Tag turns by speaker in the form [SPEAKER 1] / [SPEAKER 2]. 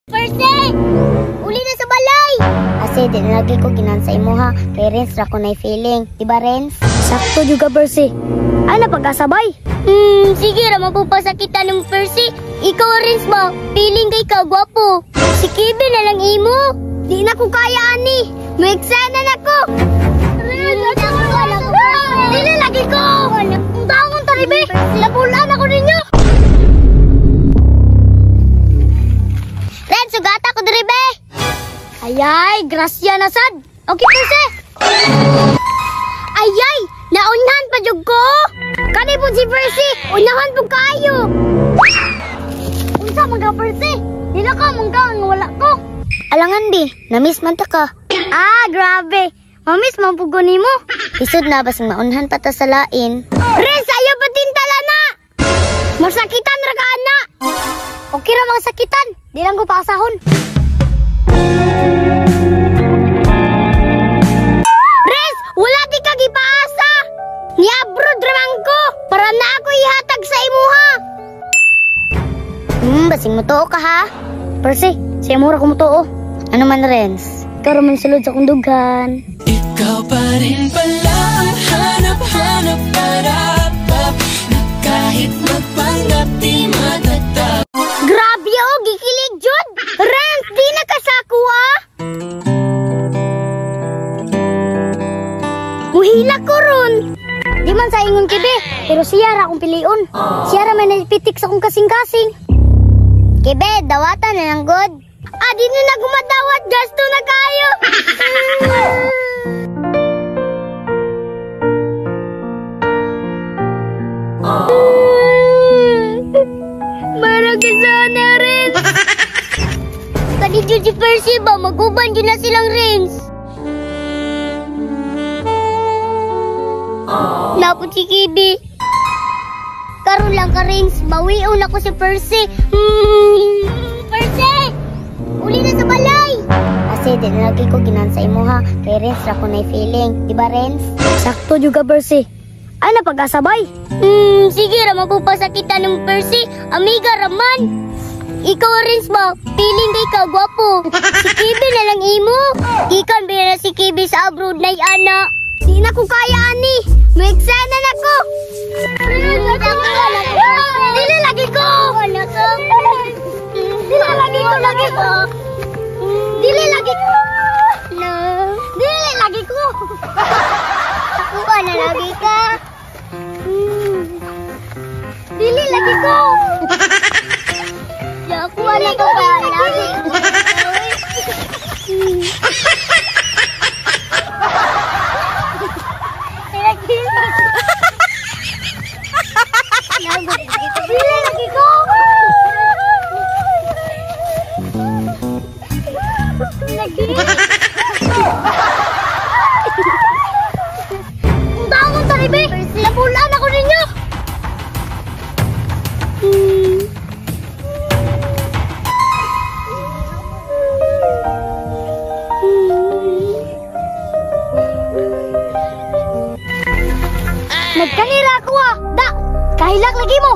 [SPEAKER 1] Percy! Uli na sa balay! Ase, di na lagi ko ginan sa imo ha. Kay Renz ra ko na feeling. Di ba, Renz?
[SPEAKER 2] Sakto juga, Percy. Ay, napag-asabay.
[SPEAKER 1] Sige ra mapupasakitan ng Percy. Ikaw, Renz ba? Feeling kay ka gwapo. Si Kevin na lang imo.
[SPEAKER 2] Di na ko kaya, ani. May eksena na ko.
[SPEAKER 1] Renz, ako ko.
[SPEAKER 2] Dili lagi ko. Ang taong taribe. Lapulaan ako ninyo.
[SPEAKER 1] Renz, sugata ko diri be.
[SPEAKER 2] Ayay, grasya na sad. Okay, Percy. Ayay, naunhan pa jud ko. Kani po si Percy, unahan po kayo. Unsa man ka, Percy? Dili ka man ka nga wala ko.
[SPEAKER 1] Alangan bi, na-miss man ta ka.
[SPEAKER 2] Ah, grabe. Mamiss man pud ko nimo.
[SPEAKER 1] Isod na basing maunhan pa ta sa lain.
[SPEAKER 2] Renz, ayaw pa tintala na. Masakitan ra ka ana. Okay ra mga sakitan. Di lang ko paasahon. Renz, wala di ka gipaasa. Ni-abroad raman ko para na ako ihatag sa imuha.
[SPEAKER 1] Basing mo tuo ka ha.
[SPEAKER 2] Percy, sa imura ko mutuo.
[SPEAKER 1] Ano man, Renz?
[SPEAKER 2] Ikaw raman sulod sa akong dughan.
[SPEAKER 3] Ikaw pa rin pala ang hanap-hanap para na kahit magpanggap di matatap.
[SPEAKER 2] Grabe oh, gikilig jud. Renz, di na kasako ah. Muhila ko ron. Di man sa ingon kibe, pero siya ra akong pilion. Siya ra may naipitik sa akong kasing-kasing.
[SPEAKER 1] Kibe, dawatan na lang god.
[SPEAKER 2] Ah, di na gumadawat, gasto na kayo.
[SPEAKER 1] Marag sana, Renz. Kani jud si Percy ba, maguban jud na silang Renz. Napot si Kibi. Karon lang ka, Renz. Bawion ako si Percy. Percy! Uli na sa balay! Ase, di na lagi ko ginan sa imo ha. Kay Renz ra ko na feeling. Di ba, Renz?
[SPEAKER 2] Sakto juga, Percy. Ay, napag-asabay.
[SPEAKER 1] Sige ra mapupasakitan ng Percy. Amiga raman. Ikaw, Renz ba? Feeling kay ka gwapo. Si Kibi na lang imo. Ikan ba na si Kibi sa abroad na ana?
[SPEAKER 2] Di na ko kaya, ani. May eksena na ko. Dili lagi ko. Dili lagi ko, lagi ko. Dili lagi ko. Dili lagi ko.
[SPEAKER 1] Ako na lagi ka.
[SPEAKER 2] Dili lagi ko.
[SPEAKER 1] Ako na ko lagi.
[SPEAKER 2] Dili lagi ko. Lagi. Ang taong taribe. Napulaan ako ninyo. Nagkanira ako ah. Da, kahilak lagi mo.